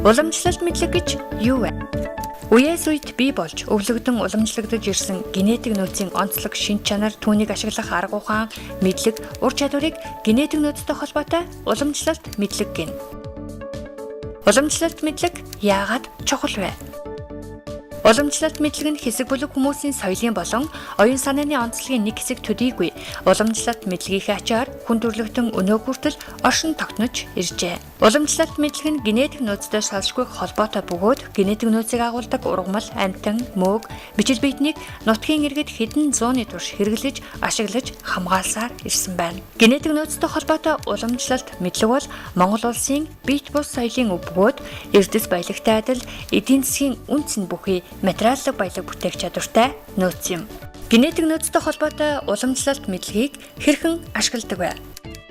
Уламжлалт мэдлэг гэж юу вэ? Үеэс үед бий болж өвлөгдөн уламжлагдаж ирсэн генетик нөөцийн онцлог шинж чанар, түүнийг ашиглах арга ухаан, мэдлэг, ур чадварыг генетик нөөцтэй холбоотой уламжлалт мэдлэг гэнэ. Уламжлалт мэдлэг яагаад чухал вэ? Уламжлалт мэдлэг нь хэсэг бүлэг хүмүүсийн соёлын болон оюун санааны онцлогийн нэг хэсэг төдийгүй уламжлалт мэдлэгийн ачаар хүн төрөлхтөн өнөө хүртэл оршин тогтнож иржээ. Уламжлалт мэдлэг нь генетик нөөцтэй салшгүй холбоотой бөгөөд генетик нөөцийг агуулдаг ургамал, амьтан, мөөг, бичил биетнийг нутгийн иргэд хэдэн зууны турш хэрэглэж, ашиглаж, хамгаалсаар ирсэн байна. Генетик нөөцтэй холбоотой уламжлалт мэдлэг бол Монгол улсын биет бус соёлын өв бөгөөд эрдэс баялагтай адил эдийн засгийн үнц нь бүхий материаллык баялаг бүтээх чадвартай нөөц юм. Генетик нөөцтэй холбоотой уламжлалт мэдлэгийг хэрхэн ашигладаг вэ?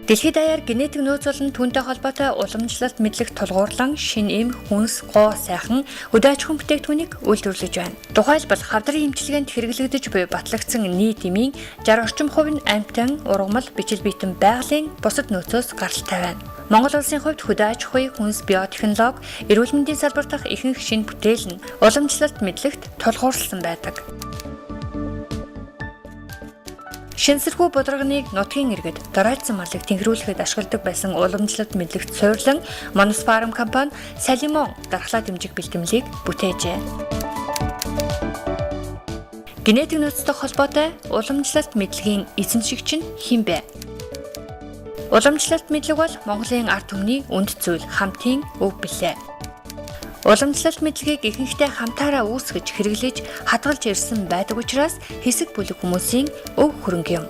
Дэлхийд даяар генетик нөөц болон түүнтэй холбоотой уламжлалт мэдлэг тулгуурлан шинэ эм, хүнс, гоо сайхан хөдөө аж ахуйн бүтээгдэхүүнийг үйлдвэрлэж байна. Тухайлбал хавдрын эмчилгээнд хэрэглэгдэж буй батлагдсан нийт эмийн 60 орчим хувь нь амьтан, ургамал, бичил биетэн байгалийн бусад нөөцөөс гаралтай байна. Монгол улсын хувьд хөдөө аж ахуй, хүнс, биотехнологи, эрүүл мэндийн салбар дахь ихэнх шинэ бүтээл нь уламжлалт мэдлэгт тулгуурласан байдаг. Шинсэрхүү будраганыг нутгийн иргэд доройтсон малыг тэнхрүүлэхэд ашигладаг байсан уламжлалт мэдлэгт суйрлан Monos Farm компани Салимон дархлаа дэмжих бэлтгэлийг бүтээжээ. Генетик нөөцтэй холбоотой уламжлалт мэдлэгийн эзэмшигч нь хэн бэ? Уламжлалт мэдлэг бол Монголын ард түмний үнд зүйл, хамтын өв билээ. Уламжлалт мэдлэгийг ихэнхдээ хамтаараа үүсгэж, хэрэглэж, хадгалж ирсэн байдаг учраас хэсэг бүлэг хүмүүсийн өв хөрөнгө юм.